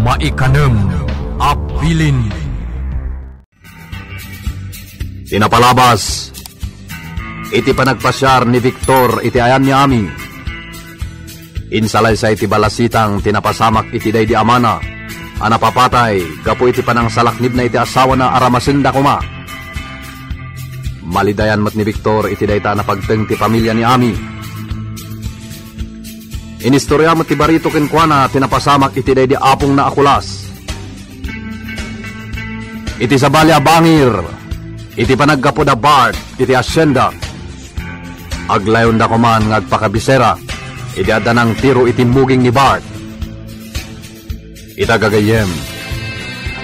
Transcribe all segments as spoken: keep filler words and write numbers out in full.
Maikanem a bilin. Ti napalabas iti panagpasiar ni Victor iti ayan ni Ami. Insalaysay ti balasitang ti napasamak iti daydi amana a napapatay gapu iti panangsalaknibna iti asawana a ramasenda koma. Malidayan met ni Victor iti dayta a napagteng ti pamilia ni Ami. Inistorya met ti barito kenkuana ti napasamak iti daydi apongna a kulas. Iti sabali a bangir, iti panaggapu da Bart iti hacienda, aglayonda koman nga agpakabisera idi adda nangtiro iti muging ni Bart. Ita gagayyem,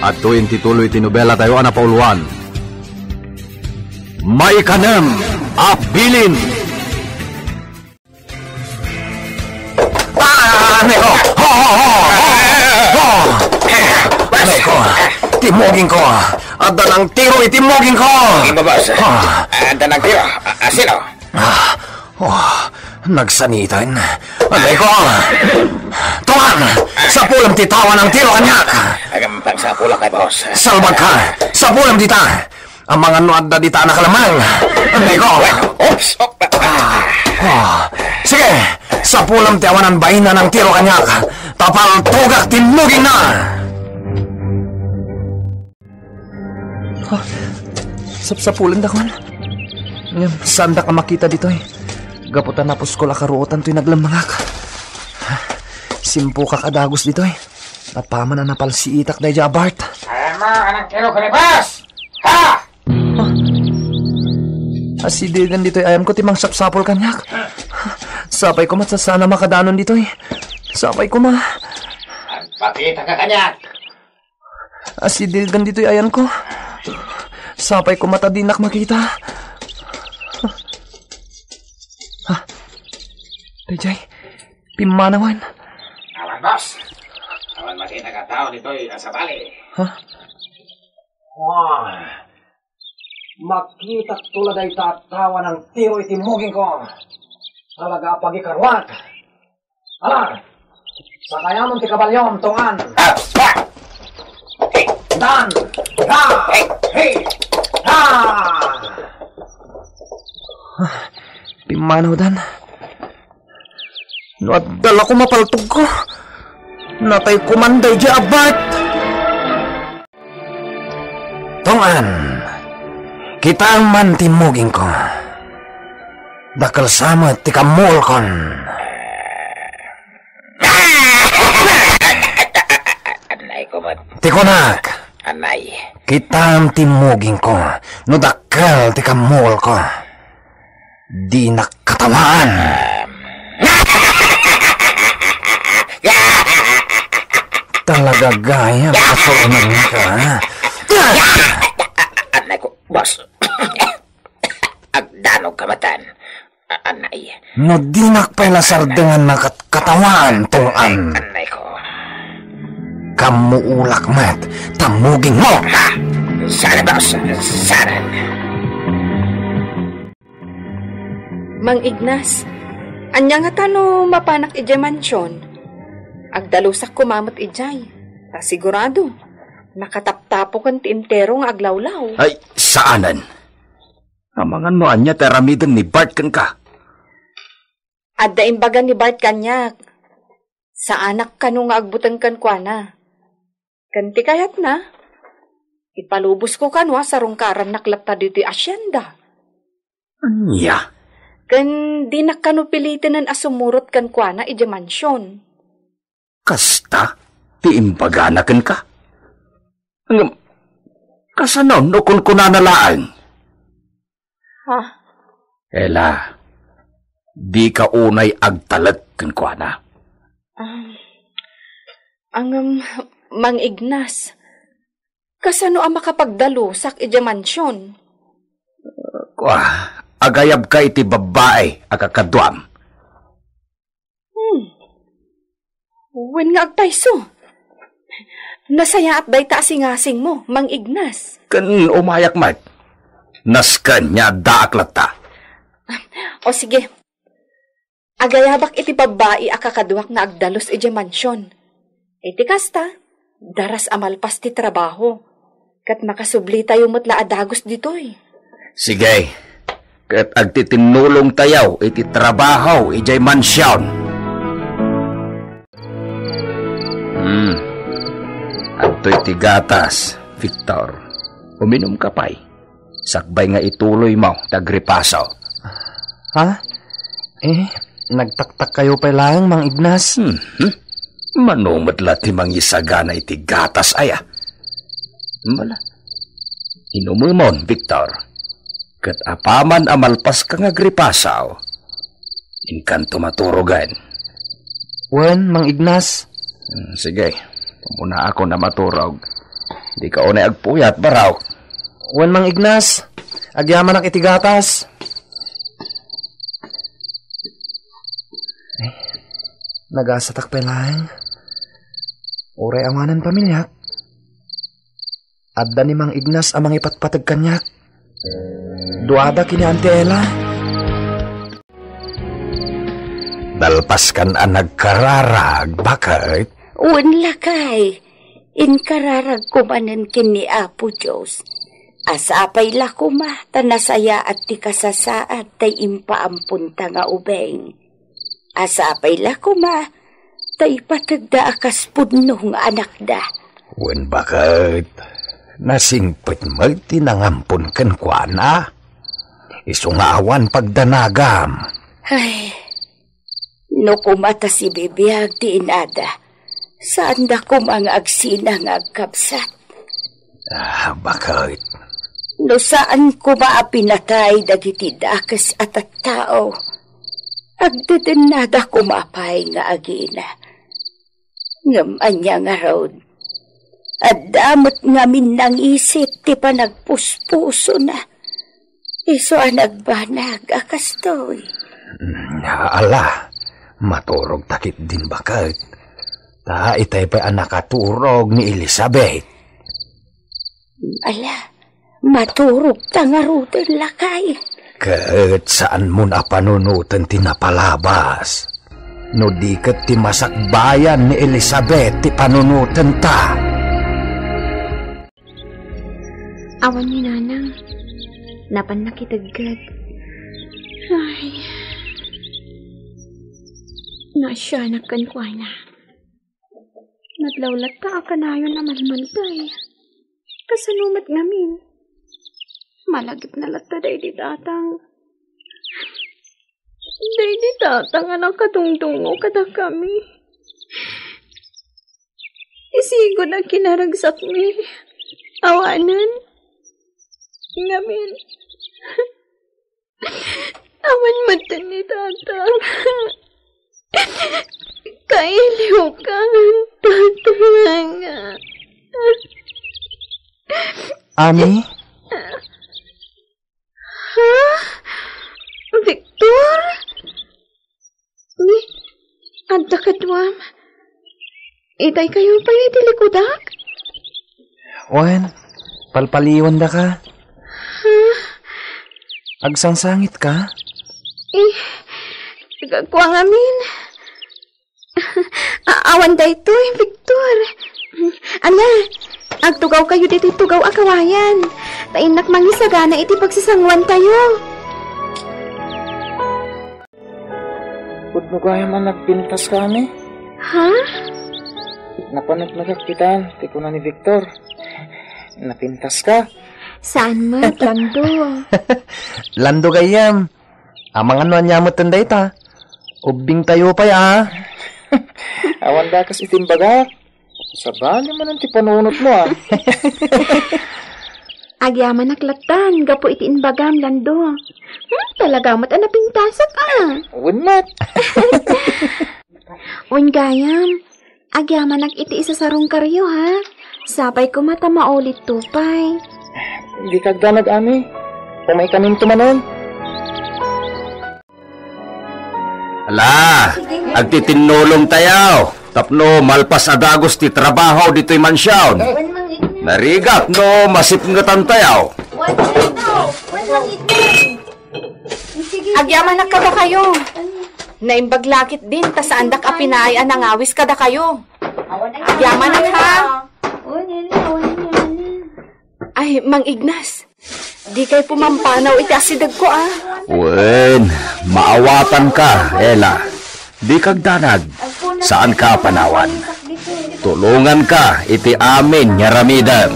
adtoy intitulo iti nobela tayo a napauluan, Maikanem a Bilin. Ah, Neko! Ho, ho, ho, ho! Ho! Neko! Ti muging ko! Adda nangtiro iti muging ko! Imo, boss. Ah. Adda nangtiro? A-, a, sino? Ah, oh, nagsanitan. Neko! Tuan! Sapulem ti tawa nangtiro kaniak! Agam pang sapulak kay boss. Salbag ka! Sapulem dita! Amangan no adda dita a nakalamang. Anday ko. Oops! Oh, ah. Ah. Oh. Sige, sapulem ti awanan baina nangtiro kaniak. Tapaltogak ti mugingna. Ah, sapsapulenda, kuan. Ngem, saandak a makita ditoy. Gapu ta napuskol a karuotan toy naglemmengak. Simpukak a dagus ditoy. Apaman a napalsiitak daydiay a Bart. Ayan mo, anang tiro ko ni boss! Ha? Ah. Asidegen ditoy ayanko ti mangsapsapul kaniak. Sapay koma ta saan a makadanon ditoy. Sapay koma. Agpakita ka kaniak. Asidegen ditoy ayanko. Sapay koma ta dinak makita. Ah. Daydiay. Pimmanawen. Awan, boss. Awan makita nga tao ditoy a sabali. Ha? Wah. Makitak to la dayta a tao a nangtiro iti mugingko. Talaga a pagikaruak. Ala, sakayamon ti kabalyom, Tungan. Ah, ah! Dan! Da! Hey! Da! Ah, pimmanaw, Dan. No adda la koma paltogko, natay koman daydiay a Bart. Tungan, kitaem man ti mugingko. Dakkel sa met ti kammuolkon. Anay ko met. Ti kunak. Anay. Kitaem ti mugingko, no dakkel ti kammuolko. Dinak katawaan. Talaga gayam a surnanka. Anay ko, boss. Agdanog ka matan. A-, anay. No dinak pay la sardengan nga kat-, katawaan, Tungan. Anay ko. Kammuolak met, ta mugingmo. Ha? Saan, boss? Saan? Mang Ignas, ania ngata no mapanak idiay mansion? Agdalusak koma met idiay. Ta sigurado, nakataptapoken ti entero nga aglawlaw. Ay, saanen. Amangan no ania ti aramiden ni Bart kenka. Adda imbaga ni Bart kaniak. Saanak kano nga agbuteng kenkuana. Ken ti kayatna, ipalubosko kano a sarungkarannak latta ditoy asienda. Ania? Ken dinak kano pilitenen a sumurot kenkuana idiay mansion. Kasta ti imbagana kenka? Ngem, kasano no kunkunana laeng? Ha? Ella, dika unay agtalek kenkuana. Ah, ngem, Mang Ignas, kasano a makapagdalusak idiay mansion? Kua, agayabka iti babbai a kakaduam. Hmm. Wen nga agpayso. Nasayaat dayta a singasingmo, Mang Ignas. Ken umayak met. Nasken nga addaak latta. O sige. Agayabak iti babbai a kakaduak nga agdalus idiay mansion. Iti kasta, Daras a malpas ti trabaho, ket makasublitayo met la a dagus ditoy. Sige, ket agtitinnulongtayo iti trabaho idiay mansion. Hmm. Adtoy ti gatas, Victor. Uminumka pay. Sakbay nga ituloymo ti agripaso. Ha? Eh, nagtaktakkayo pay laeng, Mang Ignas? Hmm. Mano met la ti mangisagana iti gatas aya? Mala. Inumemon, Victor. Ket apaman a malpaska nga agripaso, inkanto maturogen. Wen, Mang Ignas. Hmm, sige, umuna ako na maturog. Dika unay agpuyat, Barok. Wen, Mang Ignas. Agyamanak iti gatas. Eh, nagasatak pay laeng. Uray awanen pamiliak. Adda ni Mang Ignas a mangipatpateg kaniak. Duada ken ni Auntie Ella. Nalpaskan a nagkararag, baket? Wen, lakay. Inkararagko manen ken ni Apo Dios. A sapay la koma ta nasayaat ti kasasaad tay impaamponta nga ubing. A sapay la koma ta ipategda a kas pudno nga anakda. Wen, baket, nasingpet met ti nangampon kenkuana. Isu nga awan pagdanagam. Ay, no koma ta sibibiag ti inada, saanda koma nga agsina nga agkabsat. Ah, baket? No saan koma a pinatay dagiti dakes a tattao, agdedennada koma pay nga agina. Ngem ania ngarud, adda met ngamin nangisit ti panagpuspusona. Isu a nagbanag a kastoy. Mm, ala, maturog ta ketdin, baket. Ta itay pay a nakaturog ni Elizabeth. Ala, maturog ta ngaruden, lakay. Ket saanmon a panunoten ti napalabas. No di ket ti masakbayan ni Elizabeth ti panunotenta. Awan ni Nanang. Napan nakitegget. Ay. Naasianak kenkuana. Nadlawlatta a kanayon a malmantay. Kasano met ngamin? Malagipna latta daydi tatang. Daydi tatang a nakadungdungngo kadakami. Isigud a kinaragsakmi. Awanen. Ngamin. Awan metten ni tatang. Kailiwkan, tatang. Ami? Ha? Victor? Ni, adda kaduam. Itay kayo pay iti likudak? Wen, palpaliwandaka. Ha? Agsangsangit ka? Eh, kua ngamin. A-, awan daytoy, Victor. Ala, agtugaw kayo ditoy tugaw a kawayan. Ta innak mangisagana iti pagsasanguan tayo. Pudno gayam a nagpintas ka, Ami? Ha? Napaneknekak ita, ti kuna ni Victor. Napintas ka? Saan met, Lando? Lando gayam. Amangan no ania met dayta. Ubbing tayo pay, a. Awan dakas iti imbagak. Sabali manen ti panunot mo, a. Agyamanak lattan gapu iti imbagam, Lando. Hmm, talaga met a napintasak, a. Wen met. Wen gayam, agyamanak iti isasarungkaryo, ha? Sapay koma ta maulitto pay. Di kagdanag, Ami. Umaykaminto manen. Ala, agtitinnulong tayo. Tapno malpas a dagus ti trabaho ditoy mansion. Narigat no masipngetan tayo. Agyamanak kadakayo. Naimbag lakit din, ta saandak a pinaay a nangawis kadakayo. Agyamanak, ha? Ay, Mang Ignas, dikay pumampanaw iti asidegko, a. Wen, maawatanka, Ella. Dika agdanag. Saanka a panawan. Tulonganka iti amin nga aramidem.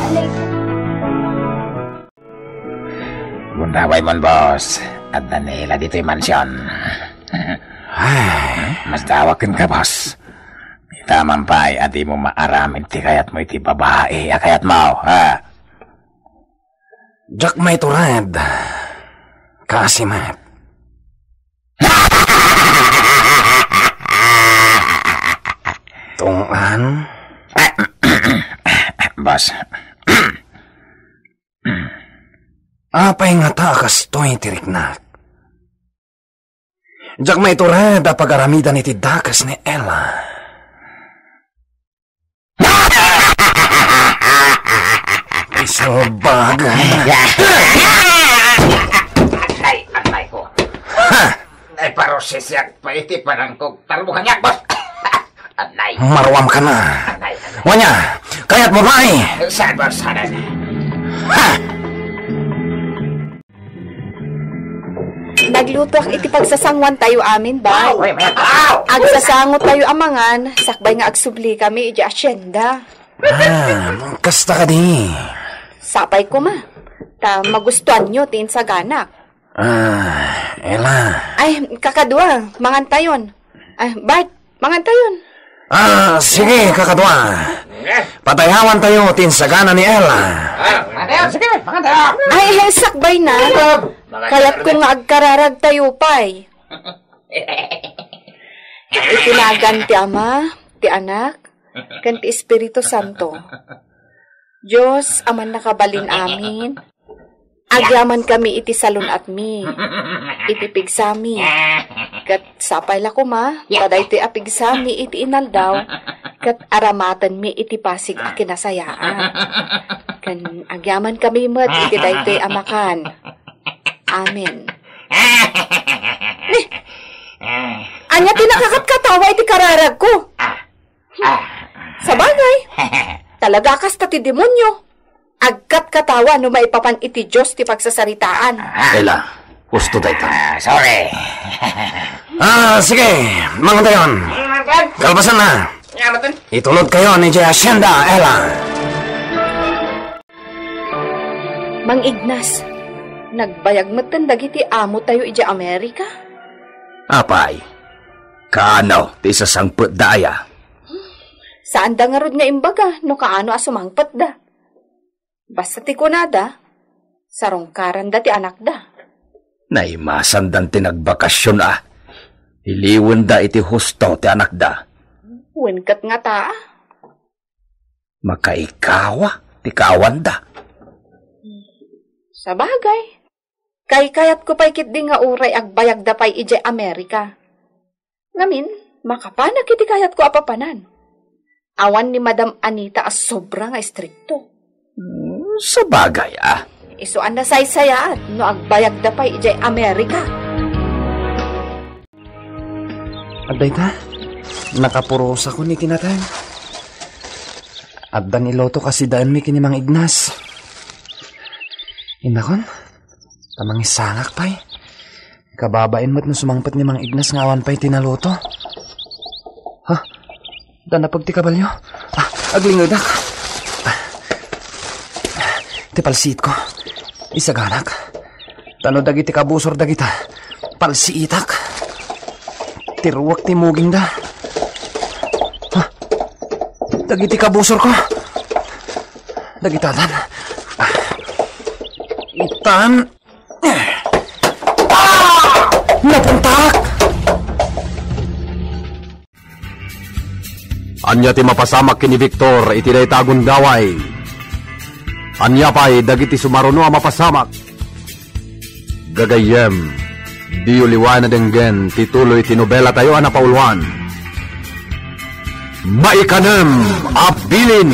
Gundaway mon, boss. Adda ni Ella ditoy mansion. Ay, masdawa kenka, boss. Ita man pay a dimo maaramid ti kayatmo iti babai a kayatmo, ha? Diak maitured. Kaasi met. Tungpaan? Boss. Apay ngata a kastoy ti riknak? Diak maitured a pagaramidan iti dakes ni Ella. Isu bagay. Ay, anay ko. Ha! Ay, parusisiak pa iti panangkog. Tarbukan niya, boss. Anay. Maruam ka na. Anay, anay. Wanya, kayat mo ba eh? Saan, boss? Saan? Ha! Naglutoak iti pagsasanguan tayo amin, bay. Aw, ay, may aw! Agsasango tayo a mangan, sakbay nga agsubli kami iti asyenda. Ah, kasta kadi. Sapay koma. Ta magustuanyo ti insaganak. Ah, Ella. Ay, kakadua, mangan tayon. Ay, Bart, mangan tayon. Ah, sige, kakadua. Padayawan tayo ti insagana ni Ella. Ah, sige, mangan tayo. Ay, ay, sakbay na. Kayat ko nga agkararag tayo pay. Iti nagan ti Ama, ti Anak, ken ti Espiritu Santo. Dios, Aman nakabalin amin, agyaman kami iti salun-atmi, iti pigsami. Ket sapay la koma, ta daytoy a pigsami iti inaldaw, ket aramatenmi iti pasig a kinasayaan. Ken agyaman kami met iti daytoy a makan. Amen. Ni, ania ti nakakatkatawa iti kararagko? Sabagay, talaga kasta ti demonio. Agkatkatawa no maipapan iti Dios ti pagsasaritaan. Ella, husto dayta. Ah, sorry. Ah, sige, mangan tayon. Kalpasan na. Itulod kayo ni Jay Hacienda, Ella. Mang Ignas, nagbayag metten dagiti amo tayo idiay Amerika? Apay, kaano ti sasangpetda aya? Saanda ngarud nga imbaga no kaano a sumangpetda. Basta ti kunada, sarungkaranda ti anakda. Naimasandan ti nagbakasyon a. Iliwenda iti husto ti anakda. Wen ket ngata a. Makaikawa ti kaawanda. Sabagay, kaykayatko pay ketdi nga uray agbayagda pay idiay Amerika. Ngamin, makapanak iti kayatko a papanan. Awan ni Madam Anita a sobra nga istrikto. Hmm, sabagay, ah. Isu a nasaysayaat no agbayagda pay idiay Amerika. Adda ita, nakapurosakon iti nateng. Adda niluto kasidaenmi ken ni Mang Ignas. Innakon, ta mangisangak pay. Kababain met no sumangpet ni Mang Ignas nga awan pay ti naluto. Ha? Danapag ti kabalio. Ah, aglingedak. Ah. Ti palsiitko. Isaganak. Ta no dagiti kabusor dagita, palsiitak. Tiruak ti mugingda. Ha? Dagiti kabusorko. Dagitadan. Ah. Itan. Ah! Napuntak! Ania ti mapasamak ken ni Victor iti dayta a gundaway? Ania pay dagiti sumaruno a mapasamak? Gagayyem, diyo liwaen a denggen ti tuloy ti nobela tayo a napauluan, Maikanem a Bilin.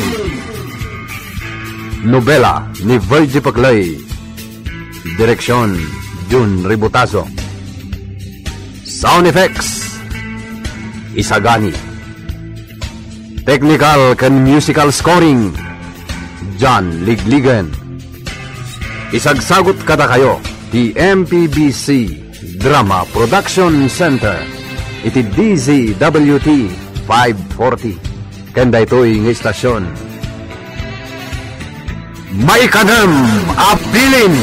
Nobela ni Virgie Paclay. Direksyon, Jun Ributazo. Sound effects, Isagani. Technical ken musical scoring, John Ligligan. Isagsagut kadakayo ti M P B C Drama Production Center iti D Z W T five forty. Ken daytoy nga istasyon, maikanem a bilin.